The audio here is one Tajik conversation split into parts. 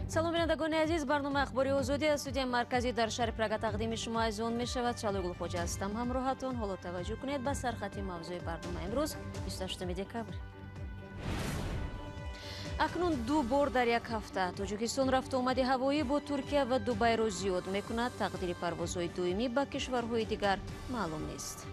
Салом, бинандагони азиз. Барномаи Ахбори Озодӣ аз студияи марказӣ дар шаҳри Прага тақдими шумо азизон мешавад. Шалои Гулхоҷа ҳастам ҳамроҳатон. Ҳоло таваҷҷӯҳ кунед ба сархати мавзӯи барнома имрӯз, 28 декабр. Акнун ду бор дар як ҳафта Тоҷикистон рафтуомади ҳавоӣ бо Туркия ва Дубайро зиёд мекунад. Тақдири парвозҳои доимӣ ба кишварҳои дигар маълум нест.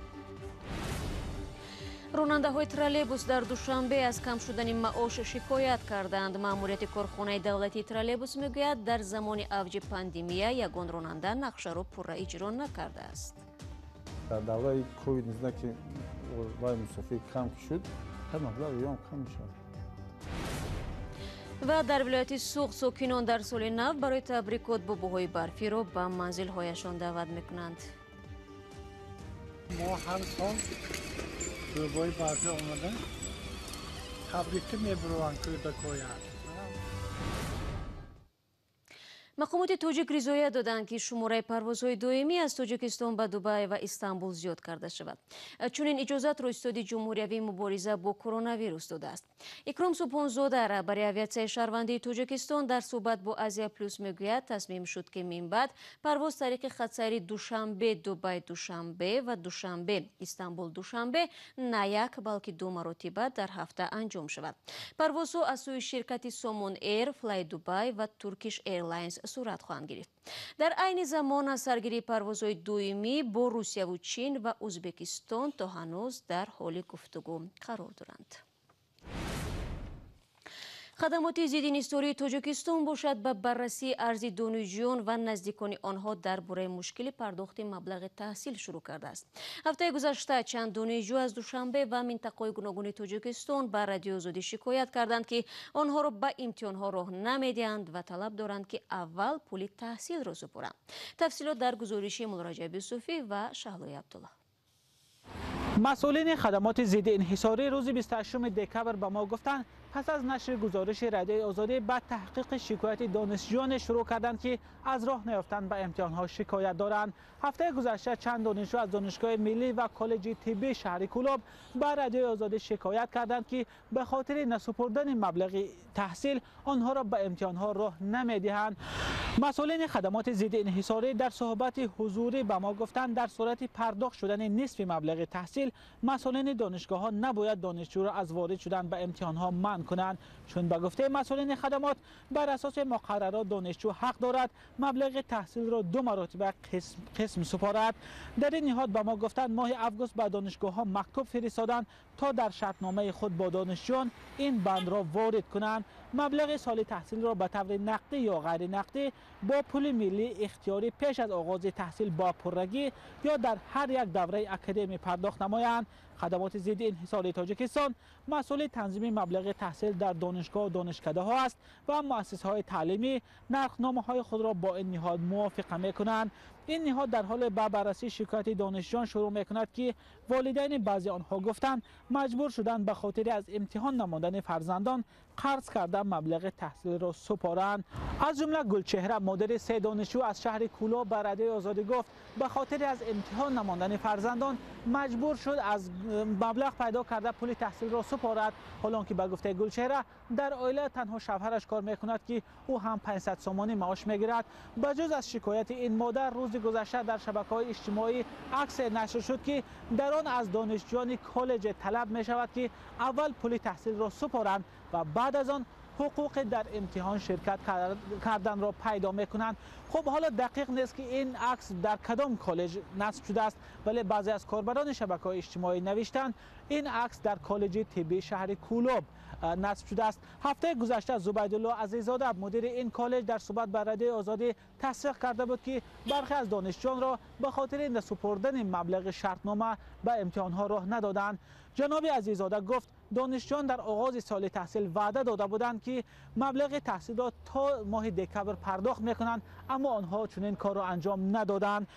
Ронандаҳои троллейбус дар Душанбе аз кам шудани маош шикоят карданд. Маъмурияти корхонаи давлатии троллейбус мегӯяд, дар замони авҷи пандемия ягон ронанда нақшаро пурра иҷро накардааст. Дар давраи ковид-19, ки вай мусофир кам шуд, ҳар маблағ ём кам мешавад. Ва дар вилояти Суғд сокинон дар соли нав барои табрикот бобоҳои барфиро ба манзилҳояшон даъват мекунанд. Мо ҳар сол бобои барфӣ омада табрикӣ мебуранд кӯдакоя. Мақомоти тоҷик ризоят доданд, ки шумораи парвозҳои доимӣ аз Тоҷикистон ба Дубай ва Истанбул зиёд карда шавад. Чунин иҷозатро Истоди ҷумҳуриявии мубориза бо коронавирус додааст. Икром Субҳонзода, раҳбари авиатсияи шаҳрвандии Тоҷикистон, дар суҳбат бо Азия Плюс мегӯяд, тасмим шуд, ки минбаъд парвоз тариқи хатсайри Душанбе Дубай Душанбе ва Душанбе Истанбул Душанбе на як, балки ду маротиба дар ҳафта анҷом шавад. Парвозҳо аз сӯи ширкати Сомон Эйр, Флай Дубай ва Туркиш Эйрлайнс сурат хоҳанд гирифт. Дар айни замон аз саргирии парвозҳои доимӣ бо Русияву Чин ва Ӯзбекистон то ҳанӯз дар ҳоли гуфтугӯ қарор доранд. Хадамоти зидди инҳисории Тоҷикистон бошад, ба баррасии арзи донишҷӯён ва наздикони онҳо дар бораи мушкили пардохти маблағи таҳсил шурӯъ кардааст. Ҳафтаи гузашта чанд донишҷӯ аз Душанбе ва минтақаҳои гуногуни Тоҷикистон ба Радиои Озодӣ шикоят карданд, ки онҳоро ба имтиҳонҳо роҳ намедиҳанд ва талаб доранд, ки аввал пули таҳсилро супоранд. Тафсилот дар гузориши Муллораҷаб Юсуфӣ ва Шаҳлои Абдулло. Масъулини хадамоти зидди инҳисорӣ рӯзи 28 декабр ба мо гуфтанд, пас аз нашри гузориши Радиои Озодӣ ба таҳқиқи шикояти донишҷӯёне шурӯъ карданд, ки аз роҳ наёфтан ба имтиҳонҳо шикоят доранд. Ҳафтаи гузашта чанд донишҷӯ аз Донишгоҳи миллӣ ва коллеҷи тиббии шаҳри Кӯлоб ба Радиои Озодӣ шикоят карданд, ки ба хотири насупурдани маблағи таҳсил онҳоро ба имтиҳонҳо роҳ намедиҳанд. Масъулини хадамоти зидди инҳисорӣ дар суҳбати ҳузурӣ ба мо гуфтанд, дар сурати пардохт шудани нисфи маблағи таҳсил масъулини донишгоҳҳо набояд донишҷӯро аз ворид шудан ба имтиҳонҳо манъ кунанд, чун ба гуфтаи масъулини хадамот бар асоси муқаррарот донишҷӯ ҳақ дорад маблағи таҳсилро ду маротиба қисм супорад. Дар ин ниҳод ба мо гуфтанд, моҳи август ба донишгоҳҳо мактуб фиристоданд, то дар шартномаи худ бо донишҷӯён ин бандро ворид кунанд. Маблағи соли таҳсилро ба таври нақдӣ ё ғайринақдӣ бо пули миллӣ ихтиёрӣ пеш аз оғози таҳсил бо пуррагӣ ё дар ҳар як давраи академӣ пардохт намоянд. Хадамоти зидди инҳисории Тоҷикистон масъули танзими маблағи таҳсил дар донишгоҳу донишкадаҳо аст ва муассисаҳои таълимӣ нархномаҳои худро бо ин ниҳод мувофиқа мекунанд. Ин ниҳод дар ҳоле ба баррасии шикояти донишҷӯён шурӯъ мекунад, ки волидайни баъзе онҳо гуфтанд, маҷбур шуданд ба хотири аз имтиҳон намондани фарзандон қарз карда маблағи таҳсилро супоранд. Аз ҷумла Гулчеҳра, модари се донишҷӯ аз шаҳри Кӯлоб, ба Радиои Озодӣ гуфт, ба хотири аз имтиҳон намондани фарзандон маҷбур шуд аз маблағ пайдо карда пули таҳсилро супорад. Ҳолон ки ба гуфтаи Гулчеҳра дар оила танҳо шавҳараш кор мекунад, ки ӯ ҳам 500 сомонӣ маош мегирад. Ба ҷуз аз шикояти ин модар, рӯзи гузашта дар шабакаҳои иҷтимоӣ аксе нашр шуд, ки дар он аз донишҷӯёни коллеҷ талаб мешавад, ки аввал пули таҳсилро супоранд ва баъд аз он ҳуқуқи дар имтиҳон ширкат карданро пайдо мекунанд. Хуб, ҳоло дақиқ нест, ки ин акс дар кадом коллеҷ насб шудааст, вале баъзе аз корбарони шабакаҳои иҷтимоӣ навиштанд, ин акс дар коллеҷи тиббии шаҳри Кӯлоб насб шудааст. Ҳафтаи гузашта Зубайдулло Азиззода, мудири ин коллеҷ, дар суҳбат ба Радиои Озодӣ тасдиқ карда буд, ки бархе аз донишҷӯёнро ба хотири насупурдани маблағи шартнома ба имтиҳонҳо роҳ надоданд. Ҷаноби Азиззода гуфт, донишҷӯён дар оғози соли таҳсил ваъда дода буданд, ки маблағи таҳсилро то моҳи декабр пардохт мекунанд, аммо онҳо чунин корро анҷом надоданд.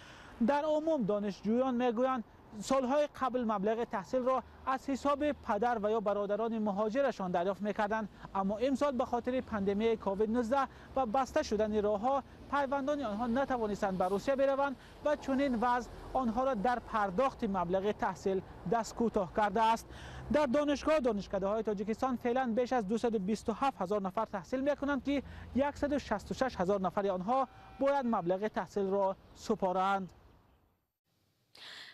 Дар умум донишҷӯён мегӯянд, солҳои қабл маблағи таҳсилро аз ҳисоби падар ва ё бародарони муҳоҷирашон дарёфт мекарданд, аммо имсол ба хотири пандемияи ковид-19 ва баста шудани роҳҳо пайвандони онҳо натавонистанд ба Русия бираванд ва чунин вазъ онҳоро дар пардохти маблағи таҳсил даст кӯтоҳ кардааст. Дар донишгоҳ донишкадаҳои Тоҷикистон феълан беш аз 227 ҳазор нафар таҳсил мекунанд ки 166 ҳазор нафари онҳо бояд маблағи таҳсилро супоранд.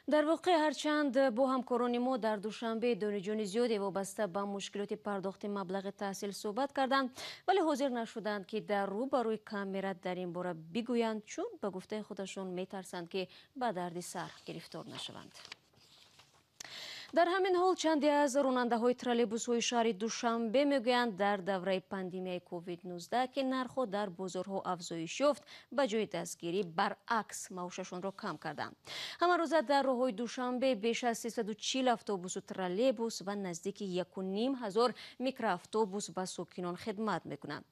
Дар воқеъ ҳарчанд бо ҳамкорони мо дар Душанбе донишҷӯёни зиёде вобаста ба мушкилоти пардохти маблағи таҳсил суҳбат карданд, вале ҳозир нашуданд ки дар рӯ ба рӯи камера дар ин бора бигӯянд, чун ба гуфтаи худашон метарсанд ки ба дарди сар гирифтор нашаванд. Дар ҳамин ҳол чанде аз ронандаҳои троллейбусҳои шаҳри Душанбе мегӯянд дар давраи пандемияи ковид-19 ки нархҳо дар бозорҳо афзоиш ёфт, ба ҷои дастгирӣ баръакс маошашонро кам карданд. Ҳамарӯза дар роҳҳои Душанбе беш аз 340 автобусу троллейбус ва наздики 1,5 ҳазор микроавтобус ба сокинон хидмат мекунанд.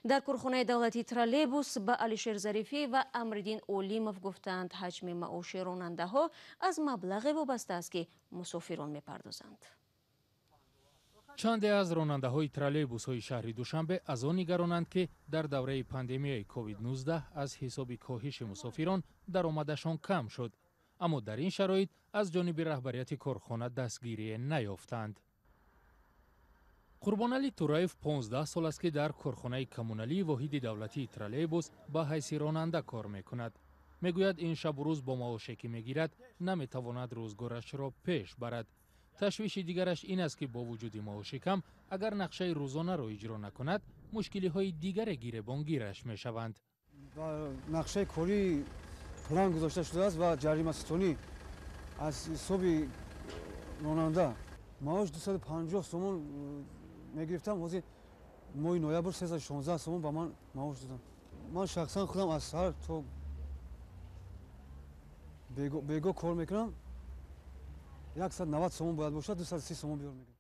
Дар корхонаи давлатии троллейбус ба Алишер Зарифӣ ва Амриддин Олимов гуфтанд ҳаҷми маоши ронандаҳо аз маблағе вобаста аст ки мусофирон мепардозанд. Чанде аз ронандаҳои троллейбусҳои шаҳри Душанбе аз он нигаронанд ки дар давраи пандемияи ковид-19 аз ҳисоби коҳиши мусофирон даромадашон кам шуд, аммо дар ин шароит аз ҷониби раҳбарияти корхона дастгирие наёфтанд. Қурбоналӣ Тураев 15 сол аст ки дар корхонаи коммуналии воҳиди давлатии троллейбус ба ҳайси ронанда кор мекунад. Мегӯяд ин шабу рӯз бо маоше ки мегирад наметавонад рӯзгорашро пеш барад. Ташвиши дигараш ин аст ки бо вуҷуди маоши кам агар нақшаи рӯзонаро иҷро накунад, мушкилиҳои дигаре гиребонгираш мешаванд. Нақшаи корӣ план гузошта шудааст ва ҷаримаситонӣ аз ҳисоби ронанда маош 250 сомон мегирифтам, ҳозир моҳи ноябр 316 сомон ба ман маош додам. Ман шахсан худам аз саҳар то бего кор мекунам, 190 сомон бояд бошад, 230 сомон биёр мегирам.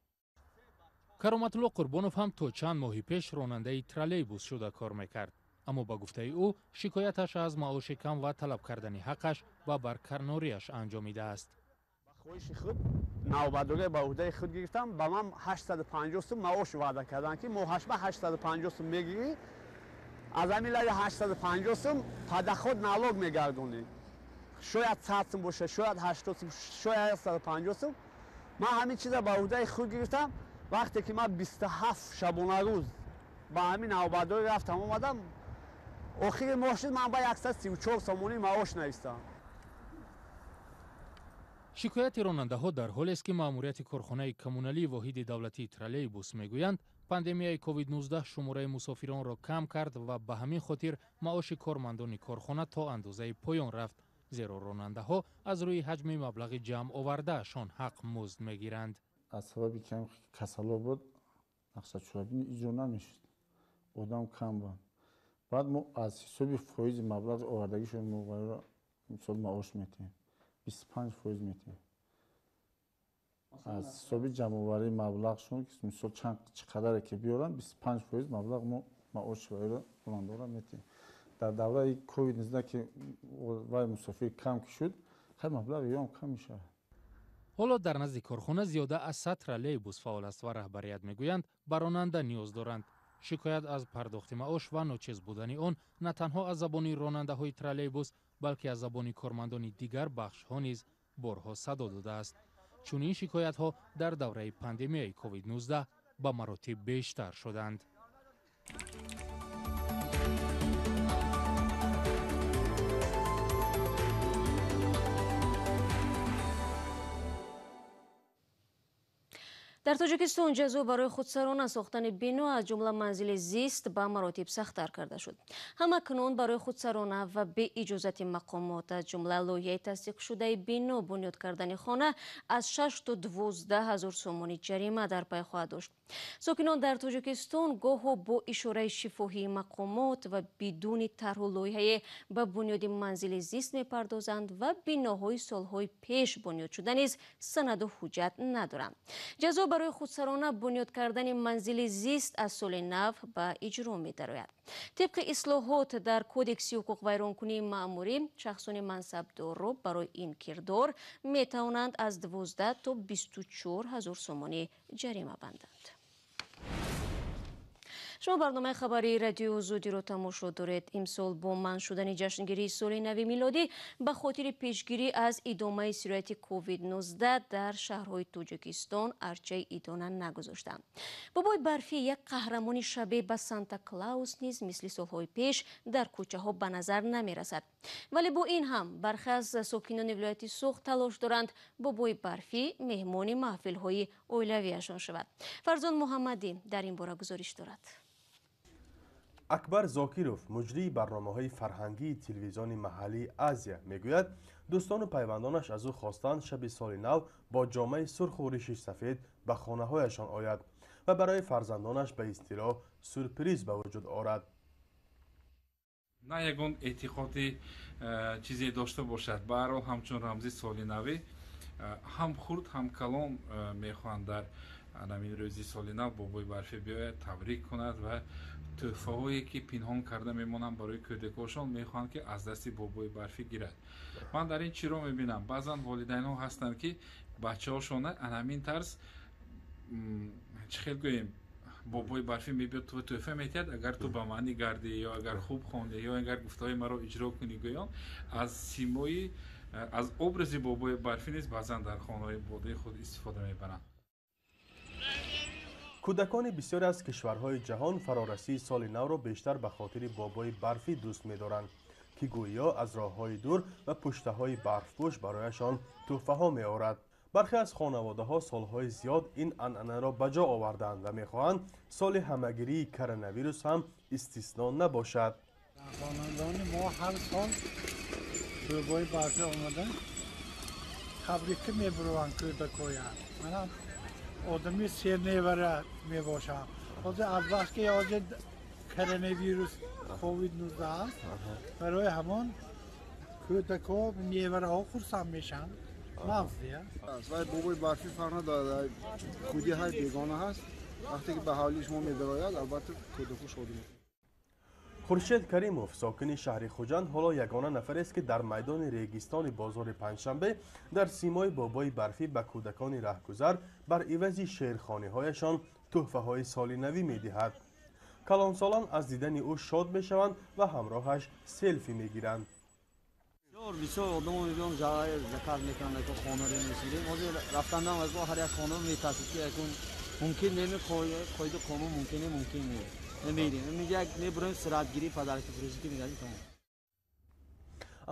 Кароматулло Қурбонов ҳам то чанд моҳи пеш ронандаи троллейбус шуда кор мекард, аммо ба гуфтаи ӯ шикояташ аз маоши кам ва талаб кардани ҳаққаш ба баркарнориаш анҷомидааст. Ба хоҳиши худ навбатдорӣ ба уҳдаи худ гирифтам, ба ман 850 сум маош ваъда карданд ки моҳаш ба 850 сум мегирӣ, аз ҳамин лаи 850 сум падаход налог мегардонӣ. Шояд 100 сум бошад, шояд 80 сум, шояд 150 сум. Ман ҳамин чиза ба уҳдаи худ гирифтам. Вақте ки ман 27 шабонарӯз ба ҳамин навбатдорӣ рафтам омадам, охири моҳ шуд ман ба 134 сомонӣ маош навистам. Шикояти ронандаҳо дар ҳолест ки маъмурияти корхонаи коммуналии воҳиди давлатии троллейбус мегӯянд пандемияи ковид-19 шумораи мусофиронро кам кард ва ба ҳамин хотир маоши кормандони корхона то андозаи поён рафт, зеро ронандаҳо аз рӯи ҳаҷми маблағи ҷамъ овардаашон ҳақ музд мегиранд. Аз сабаби кам касало буд, нақшачорабинӣ иҷро намешуд, одам кам буд. Баъд мо аз ҳисоби фоизи маблағи овардагишон мо мисол маош метиҳем, 25% метиҳем. Аз ҳисоби ҷамъоварии маблағшон мисол чанд чӣ қадаре ки биёранд, 25% маблағ мо маоши вайро ронандаро метиҳем. Дар давраи ковид-19 ки вай мусофир кам ки шуд, хай маблағи ёам кам мешавад. Ҳоло дар назди корхона зиёда аз 100 троллейбус фаъол аст ва раҳбарият мегӯянд ба ронанда ниёз доранд. Шикоят аз пардохти маош ва ночиз будани он на танҳо аз забони ронандаҳои троллейбус, балки аз забони кормандони дигар бахшҳо низ борҳо садо додааст. Чунин шикоятҳо дар давраи пандемияи ковид-19 ба маротиб бештар шуданд. Дар Тоҷикистон ҷазо барои худсарона сохтани бино аз ҷумла манзили зист ба маротиб сахттар карда шуд. Ҳамакнун барои худсарона ва беиҷозати мақомот аз ҷумла лоиҳаи тасдиқшудаи бино бунёд кардани хона аз 6 то 12 ҳазор сомонӣ ҷарима дар пай хоҳад дошт. Сокинон дар Тоҷикистон гоҳо бо ишораи шифоҳии мақомот ва бидуни тарҳу лоиҳае ба бунёди манзили зист мепардозанд ва биноҳои солҳои пеш бунёд шуда низ санаду ҳуҷҷат надоранд. Ҷазо Барои худсарона бунёд кардани манзили зист аз соли нав ба иҷро медарояд. Тибқи ислоҳот дар Кодекси ҳуқуқвайронкунии маъмурӣ, шахсони мансабдорро барои ин кирдор метавонанд аз 12 то 24 ҳазор сомонӣ ҷарима банданд. Шумо барномаи хабарии Радиои Озодиро тамошо доред. Имсол бо манъ шудани ҷашнгирии соли нави милодӣ ба хотири пешгирӣ аз идомаи сирояти COVID-19 дар шаҳрҳои Тоҷикистон арчаи идона нагузоштанд. Бобои барфӣ, як қаҳрамони шабеҳ ба Санта Клаус, низ мисли солҳои пеш дар кӯчаҳо ба назар намерасад. Вале бо ин ҳам бархе аз сокинони вилояти Суғд талош доранд, бобои барфӣ меҳмони маҳфилҳои оилавиашон шавад. Фарзон Муҳаммадӣ дар ин бора гузориш дорад. Акбар Зокиров, муҷрии барномаҳои фарҳангии телевизиони маҳаллии Азия, мегӯяд, дӯстону пайвандонаш аз ӯ хостанд, шаби соли нав бо ҷомаи сурху риши сафед ба хонаҳояшон ояд ва барои фарзандонаш ба истилоҳ сюрприз ба вуҷуд орад. На ягон эътиқоди чизе дошта бошад, ба ҳар ҳол ҳамчун рамзи соли навӣ ҳам хурд, ҳам калон мехоҳанд дар ҳамин рӯзи соли нав бобои барфӣ биёяд, табрик кунад ва тӯҳфаҳое ки пинҳон карда мемонанд барои кӯдакошон, мехоҳанд ки аз дасти бобои барфӣ гирад. Ман дар ин чиро мебинам? Баъзан волидайнҳо ҳастанд, ки бачаҳошона ҳамин тарз, чӣ хел гӯем, бобои барфӣ мебиёд, ту тӯҳфа метиҳад, агар ту ба маъни гардӣ ё агар хуб хондӣ ё агар гуфтаҳои маро иҷро кунӣ, гӯён аз симои, аз образи бобои барфӣ низ баъзан дар хонаҳои бодаи худ истифода мебаранд. Кӯдакони бисёре аз кишварҳои ҷаҳон фарорасии соли навро бештар ба хотири бобои барфӣ дӯст медоранд, ки гӯё аз роҳҳои дур ва пуштаҳои барфпӯш барояшон тӯҳфаҳо меорад. Бархе аз хонаводаҳо солҳои зиёд ин анъанаро ба ҷо овардаанд ва мехоҳанд соли ҳамагирии коронавирус ҳам истисно набошад. Хонандони мо ҳар сол бобои барфӣ омада табрика мебурованд кӯдакоя. Манам одами серневара мебошам. Ҳозир азбаски ҳозир коронавирус COVID-19 аст, барои ҳамон кӯдакҳо, невараҳо хурсанд мешаванд. Нағзия. Вай бобои барфӣ фарқ надорад, худи ҳар бегона ҳаст, вақте ки ба ҳавлии шумо медарояд, албатта, кӯдаку шодӣ мекунад. Хуршед Каримов, сокини шаҳри Хуҷанд, ҳоло ягона нафарест, ки дар майдони регистони бозори Панҷшанбе дар симои бобои барфӣ ба кӯдакони раҳгузар бар ивази шеърхониҳояшон тӯҳфаҳои солинавӣ медиҳад. Калонсолон аз дидани ӯ шод мешаванд ва ҳамроҳаш селфи мегиранд. Бисёр бисёр одамо мебиён, заказ мекунанд, яко хонаро месирем. Ҳозир рафтанам яко ҳар як хона метарсид, ки якун мумкин неми, қоида қонун мумкин не, мумкин не. Намерем. Як мебурем, суратгирӣ, подарки фурӯшӣ ки мегардем, тамом.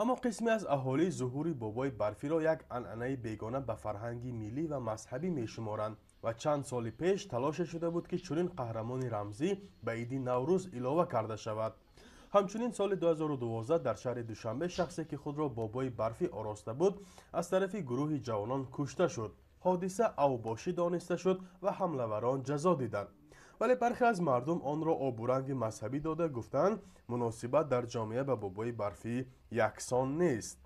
Аммо қисме аз аҳолӣ зуҳури бобои барфиро як анъанаи бегона ба фарҳанги миллӣ ва мазҳабӣ мешуморанд ва чанд соли пеш талоше шуда буд, ки чунин қаҳрамони рамзӣ ба иди Наврӯз илова карда шавад. Ҳамчунин соли 2012 дар шаҳри Душанбе шахсе, ки худро бобои барфӣ ороста буд, аз тарафи гурӯҳи ҷавонон кушта шуд. Ҳодиса авбошӣ дониста шуд ва ҳамлаварон ҷазо диданд, вале бархе аз мардум онро обуранги мазҳабӣ дода, гуфтанд, муносибат дар ҷомеа ба бобои барфӣ яксон нест.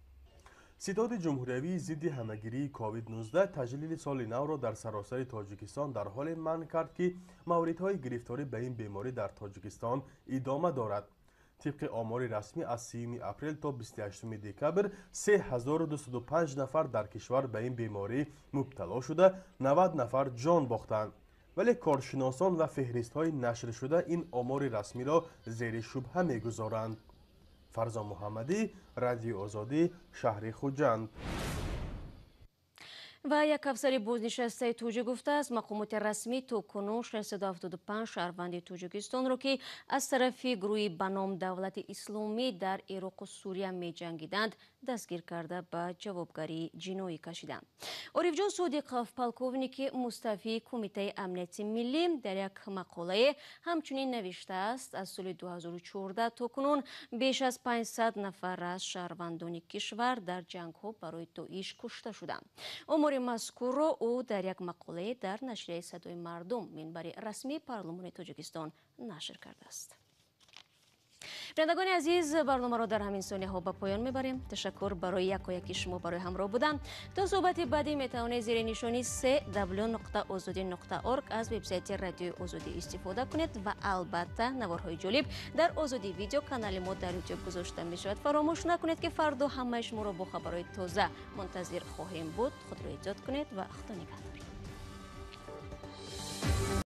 Ситоди ҷумҳуриявии зидди ҳамагирии COVID-19 таҷлили соли навро дар саросари Тоҷикистон дар ҳоле манъ кард, ки мавридҳои гирифторӣ ба ин беморӣ дар Тоҷикистон идома дорад. Тибқи омори расмӣ, аз 30 апрел то 28 декабр 3205 нафар дар кишвар ба ин беморӣ мубтало шуда, 90 нафар ҷон бохтанд. Вале коршиносон ва феҳристҳои нашршуда ин омори расмиро зери шубҳа мегузоранд. Фарзон Муҳаммадӣ, Радиои Озодӣ, шаҳри Хуҷанд. Ва як афсари бознишастаи тоҷик гуфтааст, мақомоти расмӣ то кунун 675 шаҳрванди Тоҷикистонро, ки аз тарафи гурӯҳи ба ном Давлати Исломӣ дар Ироқу Сурия меҷангиданд, дастгир карда, ба ҷавобгарии ҷиноӣ кашиданд. Орифҷон Содиқов, полковники мустафии Кумитаи амнияти миллӣ, дар як мақолае ҳамчунин навиштааст, аз соли 2014 то кунун беш аз 500 нафар аз шаҳрвандони кишвар дар ҷангҳо барои Доиш кушта шуданд. Омори мазкурро ӯ дар як мақолае дар нашрияи Садои мардум, минбари расмии парлумони Тоҷикистон, нашр кардааст. Бинандагони азиз, барномаро дар ҳамин сонияҳо ба поён мебарем. Ташаккур барои якояки шумо барои ҳамроҳ будан. То суҳбати баъдӣ метавонед зери нишони cw.ozodi.org аз вебсайти Радиои Озодӣ истифода кунед ва албатта наворҳои ҷолиб дар Озодӣ Видео, канали мо дар Ютуб, гузошта мешавад. Фаромӯш накунед, ки фардо ҳамаи шуморо бо хабарҳои тоза мунтазир хоҳем буд. Худро эҳтиёт кунед ва Худо нигаҳдор.